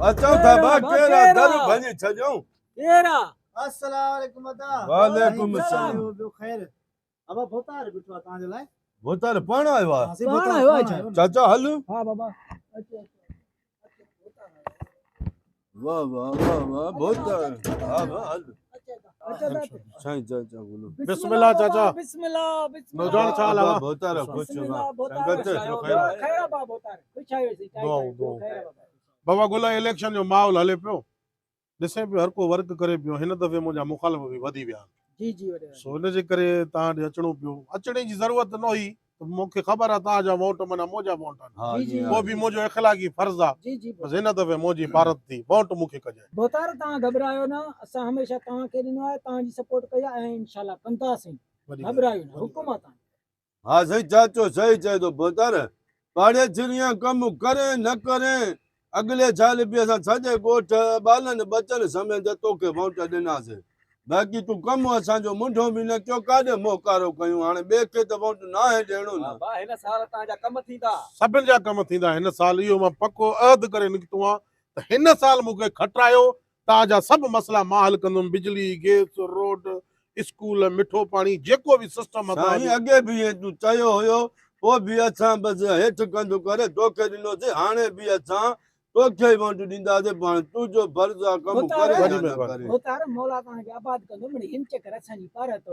اچون ٿا با ڪهڙا در ڀڃي ڇڏيون. ڪهڙا. السلام عليڪم ادا. وعليڪم السلام. ٻيو خير ابا ڀوتار بيٺو آ توهان جي لاء. ڀوتار پاڻ آيو آ. پاڻ آيو آ ڇا. چاچا هل. ها بابا اچو اچو. واه واه واه واه ڀوتار ها ها هل. سائين چاچا گلو. بسم الله چاچا. بسم الله بسم الله. نوجوان ڇا حال آ. ڀوتار خوش سنگت خير آ بابا ڀوتار خوش آهيو سائين. دعائون دعائون بابا گل اليڪشن جو ماحول هلي پيو. ڏسين پيو هر ڪو ورڪ ڪري پيو هن دفعي منهنجا مخالف به وڌي ويا آهن. جي جي وڏي سو ان جي ڪري توهان ڏي اچڻو پيو. اچڻ جي ضرورت نه هئي ته مون کي خبر آهي توهان جا ووٽ معنيٰ منهنجا ووٽ آهن. پوء به منهنجو اخلاقي فرض آهي بس هن دفعي منهنجي پارت ٿي ووٽ مون کي ڪجانء. ڀوتار توهان گهٻرايو نه اسان هميشه توهان کي ڏنو آهي توهان جي سپورٽ ڪئي آهي ۽ انشاء الله ڪنداسين گهٻرايو نه حڪم آهي توهان جو. ها سائين چاچو صحيح چئي ٿو ڀوتار پاڙيسريان ڪم ڪرين نه ڪرين اڳلي سال به اسان سڄي ڳوٺ ٻالن ٻچن سميت توکي ووٽ ڏناسين باقي تون ڪم اسان جو منڍو به نه ڪيو ڪاڏي منهن ڪارو ڪيون هاڻي ٻئي کي ته ووٽ ناهي ڏيڻو نه. بابا هن سال توهان جا ڪم ٿيندا. سڀن جا ڪم ٿيندا هن سال اهو مان پڪو عهد ڪري نڪتو آهيان ته هن سال مون کي کٽرايو توهان جا سڀ مسئلا مان حل ڪندم، بجلي، گيس، روڊ، اسڪول، مٺو پاڻي جيڪو به سسٽم آ توهان سائين جو. اڳي به ائين تون چيو هيو پوء به اسان بس هيٺ ڪنڌ ڪري توکي ڏنوسين هاڻي به اسان توکي ئي ووٽ ڏينداسين پوء هاڻي تنهنجو فرض آ ڪم ڪرين يا نه ڪرين. ڀوتار مولا توهان کي آباد ڪندو مڙئي هن چڪر اسان جي پارت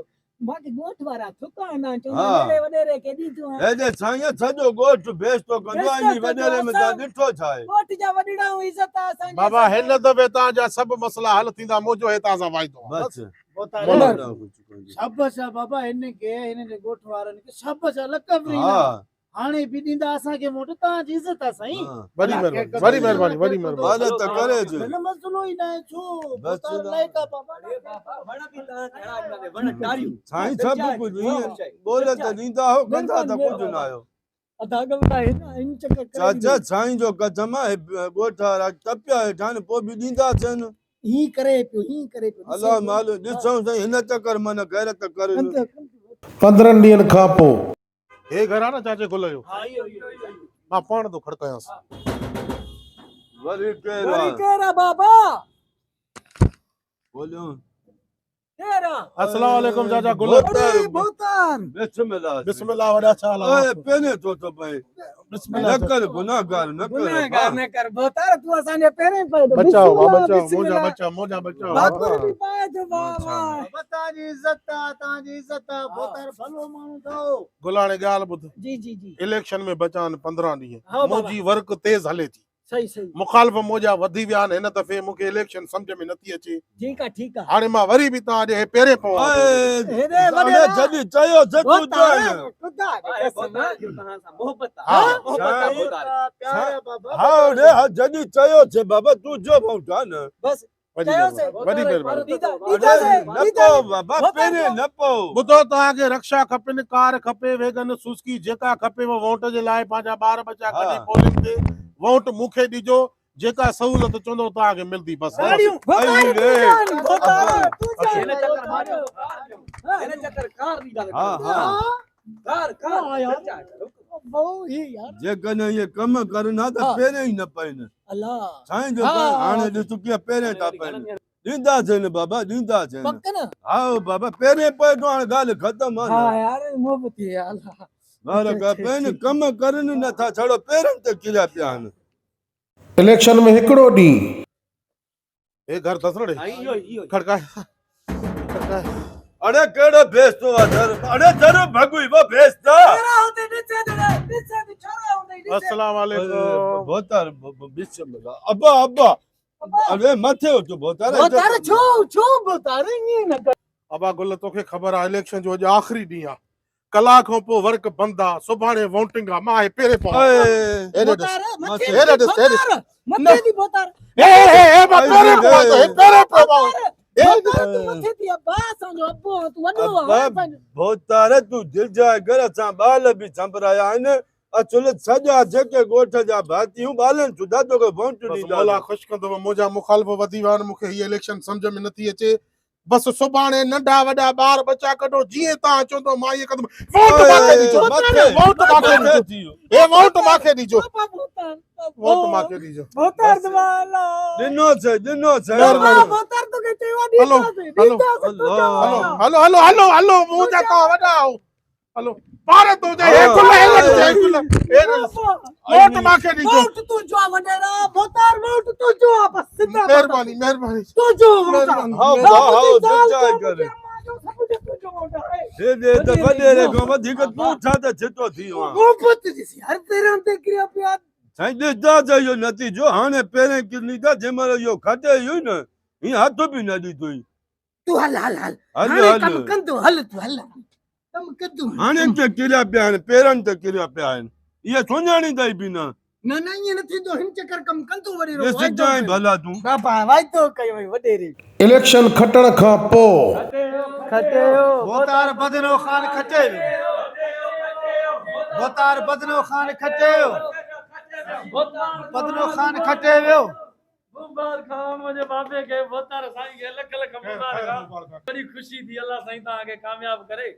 باقي ڳوٺ وارا ٿڪا هوندا آهن چوندا آهن هيڏي وڏيري کي ڏيندو آهيان. هيڏي سائين سڄو ڳوٺ بيستو ڪندو آهي انهي وڏيري ۾ توهان ڏٺو ڇا آهي. ڳوٺ جا وڏڙا ۽ عزت آهي اسان جي. بابا هن دفعي توهان جا سڀ مسئلا حل ٿيندا منهنجو هي توهان سان واعدو آهي. بس. شابس آ بابا هن کي هن جي ڳوٺ وارن کي شابس آ لک افرين آ. هاڻي به ڏيندا اسان کي ووٽ توهان جي عزت آ سائين. وڏي مهرباني وڏي مهرباني وڏي مهرباني. مدد ته ڪري جو. نه مسئلو ئي ناهي ڇو ڀوتار لائق آ بابا. وڻ به توهان کي هڻا ڏينداسين وڻ ٽاريون. سائين سڀ ڪجهه ائين ٻول ته ڏيندا هو ڪندا ته ڪجهه نه آهيو. ادا گهٻرائي نه ان چڪر ڪري چاچا سائين جو قسم آ هي ڳوٺ وارا تپيا هيٺ آهن پوء به ڏينداسين. هين ڪري پيو هين ڪري پيو. الله مالڪ ڏسون سائين هن چڪر من غيرت ڪرين. 15 ڏينهن کان پوء. هي گهر آ نه چاچي گل جو. مان پاڻ ٿو کڙڪايانس. وري ڪير آ. وري ڪير آ بابا. بوليون. ڪير آ. السلام عليڪم چاچا گل. اڙي ڀوتار. بسم الله. بسم الله وڏا ڇا حال آ. اوئي پهرين ٿو ته پئي. بسم الله. نه ڪر گناهگار نه ڪر. گناهگار نه ڪر ڀوتار تون اسان جي پهرين پئي ٿو. بچاء وا بچاء منهنجا بچاء منهنجا بچاء. ڀاڪر به پائي ٿو واه واه. بابا توهان جي عزت آ توهان جي عزت آ ڀوتار ڀلو ماڻهو اٿو. گل هاڻي ڳالهه ٻڌ. جي جي جي. اليڪشن ۾ بچا آهن 15 ڏينهن. ها بابا. منهنجي ورڪ تيز هلي ٿي. صحيح صحيح. مخالف منهنجا وڌي ويا آهن هن دفعي مون کي اليڪشن سمجهه ۾ نٿي اچي. ٺيڪ آ ٺيڪ آ. هاڻي مان وري به توهان ڏي هي پيرين پوان ٿو. هيڏي وڏيرا. جڏهن چيو سي تون چئه. خدا جي قسم آ. توهان سان محبت آ. ها. محبت آ ڀوتار. پيار آ بابا. ها ڙي ها جڏهن چيو سي بابا تون جو ووٽ آ نه. بس وڏي مهرباني وڏي مهرباني. نه پئو بابا پهرين نه پئو. ٻڌو توهان کي رڪشا کپين ڪار کپي ويگن سوزڪي جيڪا کپيو ووٽ جي لاء پنهنجا ٻار ٻچا ڪڍي پولنگ تي ووٽ مون کي ڏجو جيڪا سهولت چوندو توهان کي ملدي بس. جيڪڏهن اهي ڪم ڪرن ها ته پهرين ئي نه پين. سائين جو هاڻي ڏس ڪيئن پهرين ٿا پين. ڏينداسين بابا ڏينداسين. ها بابا پهرين پئي ٿو هاڻي ڳالهه ختم آ نه. پين ڪم ڪرن نه ٿا ڇڙو پيرن تي ڪريا پيا آهن. اليڪشن ۾ هڪڙو ڏينهن. هي گهر اٿس نه ڙي. کڙڪاء کڙڪاء. اڙي ڪهڙو ڀيستو آ در اڙي در ڀڳوئي وو ڀيستا. السلام عليڪم. ڀوتار بسم الله ابا ابا اڙي مٿي اٿ ڀوتار. ڀوتار ڇو ڇو ڀوتار ائين نه ڪر. ابا گل توکي خبر آ اليڪشن جو اڄ آخري ڏينهن آ ڪلاڪ کان پوء ورڪ بند آ سڀاڻي ووٽنگ آ مان هي پيري پوان هيڏي ڏس هيڏي ڏس هيڏي مٿي ٿي ڀوتار هي هي هي مان پيري پوان ٿو هي پيري پوان ڀوتار تون مٿي ٿي ابا اسان جو ابو آ تون وڏو آ ڀوتار تون دل جاء ڪر اسان ٻال به سنڀرايا آهن اصل سڄا جيڪي ڳوٺ جا ڀاتي هيون ٻالن سڌا توکي ووٽ بس ڏيندا مولا خوش ڪندو منهنجا مخالف وڌي ويا آهن مون کي هي اليڪشن سمجهه ۾ نٿي اچي. بس سڀاڻي ننڍا وڏا ٻار ٻچا ڪڍو جيئن توهان چوندو مان ائين ڪندم. ووٽ مان کي ڏجو. ووٽ مان کي ڏجو. هي ووٽ مان کي ڏجو. ووٽ مان کي ڏجو. ڏنو سي ڏنو سي. هلو هلو هلو هلو هلو هلو منهنجا توهان وڏا آهو. هلو پار تنهنجا هي گل هي هي گل هي ووٽ مان کي ڏجو. ووٽ تنهنجو آ وڏيرا ڀوتار ووٽ تنهنجو آ بس سڌا مهرباني مهرباني تنهنجو ووٽ آ. ها ها ها ڪري هي ڏي ته وڏيري کان وڌيڪ تون ڇا ته ڇتو ٿي ويو آهين. محبت ڏسي هر پيرن تي ڪريا پيا. سائين ڏسدا ته اهو نتيجو هاڻي پهرين ڪرني ته جنهن مهل اهو کٽي ويو نه هي هٿ به نه ڏيندو. تون هل هل هل هل هاڻي هل ڪم ڪندو هل تون هل ڪم ڪندو. هاڻي ته ڪريا پيا آهن پيرن تي ڪريا پيا آهن اهي سڃاڻيندا ئي به نه. نه نه ائين نه ٿيندو هن چڪر ڪم ڪندو وڏيرو. ڏسجانء ڀلا تون. بابا واعدو ڪيو وئي وڏيري. اليڪشن کٽڻ کان پو. کٽيو ڀوتار بدنو خان کٽي ويو. ڀوتار بدنو خان کٽي ويو. بدنو خان کٽي ويو. مبارڪ منهنجي بابي کي ڀوتار سائين کي لک لک مبارڪ. وڏي خوشي ٿي الله سائين توهان کي ڪامياب ڪري.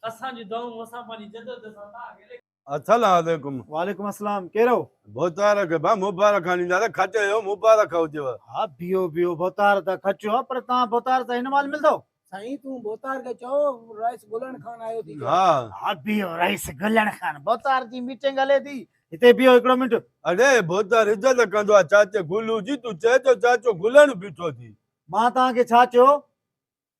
اسان جون دعائون اسان پنهنجي جدوجهد سان توهان کي. السلام عليڪم. وعليڪم السلام. ڪير هو؟ ڀوتار کي ڀا مبارڪ ڏيندا ته کٽي ويو مبارڪ هجيو. ها بيهو بيهو ڀوتار ته کٽيو آ پر توهان ڀوتار سان هن مهل ملندو؟ سائين تون ڀوتار کي چئو رئيس گلڻ خان آيو ٿي. ها ها بيهو رئيس گلڻ خان ڀوتار جي ميٽنگ هلي ٿي هتي بيهو هڪڙو منٽ. اڙي ڀوتار عزت ڪندو آ چاچي گلو جي تون چئه ٿو چاچو گلڻ بيٺو ٿي. مان توهان کي ڇا چيو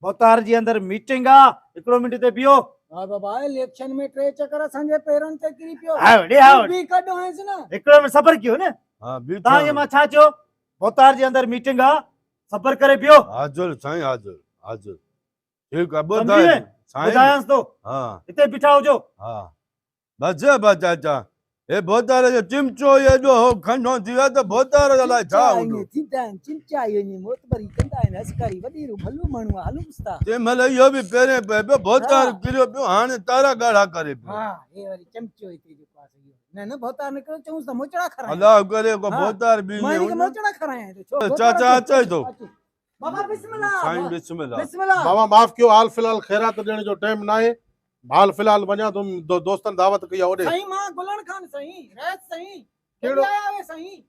ڀوتار جي اندر ميٽنگ آ هڪڙو منٽ هتي بيهو. ها بابا اليڪشن ۾ ٽي چڪر اسان جي پيرن تي ڪري پيو. ها ڙي ها به ڪڍو هيس نه. هڪڙو منٽ صبر ڪيو نه. ها بيٺو. توهان کي مان ڇا چيو ڀوتار جي اندر ميٽنگ آ صبر ڪري بيهو. حاضر سائين حاضر حاضر. ٺيڪ آ ٻڌاء سائين. ٻڌايانس ٿو. ها هتي بيٺا هجو. ها بس بس چاچا هي ڀوتار جو چمچو ايڏو هو کنڊو ٿي ويو ته ڀوتار الائي ڇا هوندو. ٿيندا آهن چمچا اهي ائين معتبري ڪندا آهن هسڪاري وڏيرو ڀلو ماڻهو آ هلونس ٿا. تنهن مهل اهو به پهرين پئي پيو ڀوتار ڪريو پيو هاڻي تارا ڳاڙها ڪري پيو. ها هي وري چمچو هتي جيڪو آ سو اهو نه نه ڀوتار نڪرو چئونس ته موچڙا کارايان. الله ڪري ڪو ڀوتار به مان هن کي موچڙا کارايان ڇو چاچا اچي ٿو. بابا بسم الله سائين بسم الله. بسم الله. بابا معاف ڪيو حال في الحال خيرات ڏيڻ جو ٽائيم ناهي حال في الحال وڃان ٿو دوستن دعوت ڪئي آ اوڏي. سائين مان گلڻ خان سائين رئيس سائين ڪهڙو آيا آهيو سائين؟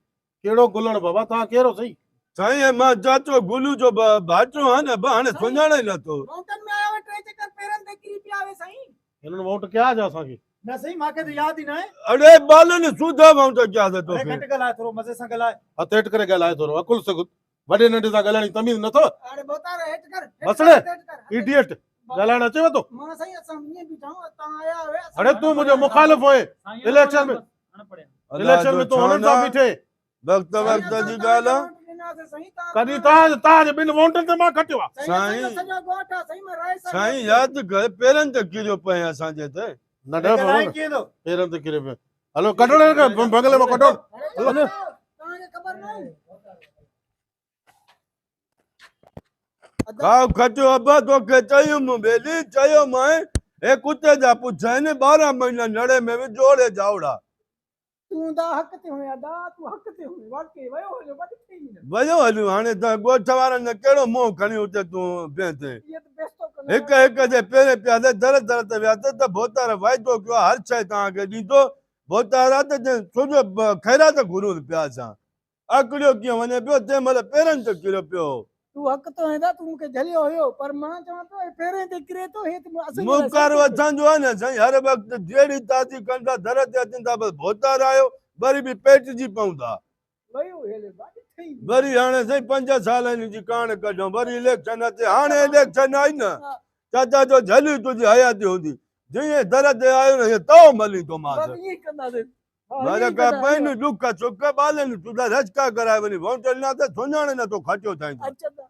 ڪهڙو گلڻ بابا توهان ڪهڙو سائين؟ سائين مان چاچو گلو جو ڀائٽو آهيان نه هاڻي سڃاڻي نه ٿو. مائونٽن ۾ آيا آهيو ٽي چڪر پيرن تي ڪري پيا آهيو سائين. هنن ووٽ ڪيا ڇا اسان کي؟ نه سائين مان کي ته ياد ئي ناهي. اڙي ٻالن سوڌا ووٽ ڪيا ته توکي. گهٽ ڳالهاء ٿورو مزي سان ڳالهاء. هٿ هيٺ ڪري ڳالهاء ٿورو عقل سان وڏي ننڍي سان ڳالهائڻ جي تميز نه اٿو؟ اڙي ڀوتار هيٺ ڪر. بسڙي ايڊيٽ ڳالهائڻ اچيو ٿو؟ مان سائين اسان ائين بيٺا آهيون توهان آيا آهيو. اڙي تون منهنجو مخالف هئين اليڪشن ۾ اليڪشن ۾ تون هنن سان بيٺي. وقت وقت جي ڳالهه آ. ڪڏهن توهان توهان جي ٻن ووٽن تي مان کٽيو آ. سائين سائين ياد ڪر پيرن تي ڪريو پئين اسان جي تي. نه نه پيرن تي ڪريو پئين. هلو ڪڍو بنگلي مان ڪڍو. هلو کائو کٽيو ابا توکي چيم ٻيلي چيومانء هي ڪتي جا پڇ آهن 12 مهينا نڙي ۾ به جوڙي جاوڙا. تون دا حق تي هئين ادا تون حق تي هئين واقعي ويو هليو بد ٿي نه. ويو هليو هاڻي ته ڳوٺ وارن نه ڪهڙو منهن کڻي اتي تون بيهين تي. هڪ هڪ جي پيرين پيا تي در در تي ويا ته ڀوتار واعدو ڪيو آهي هر شيء توهان کي ڏيندو ڀوتار آ ته ڇو جو خيرات گهرون پيا اسان. آڪڙيو ڪيئن وڃي پيو تنهن مهل پيرن تي ڪريو پيو هو. تون حق تي هئين ٿا تون مون کي جهليو هيو پر مان چوان ٿو هي پيرين تي ڪري ٿو هي ته اسان جي لاء منهن ڪارو اسان جو آهي نه سائين هر وقت جهڙي تازي ڪن ٿا در تي اچن ٿا بس ڀوتار آيو وري به پيٽجي پئون ٿا. ويو هيلي باقي ٺهي ويو. وري هاڻي سائين 5 سال هن جي ڪاڻ ڪڍون وري اليڪشن اچي هاڻي اليڪشن آئي نه چاچا جو جهلي تنهنجي حياتي هوندي جيئن در تي آيو نه هيئن تئو مليندومانس. بس ائين ڪنداسين. مارا کا پين ڏک سک ٻالن سڌا رچڪا ڪرائي وڃي ووٽ ڏنا ته سڃاڻي نه ٿو کٽيو ٿائين. اچ ته.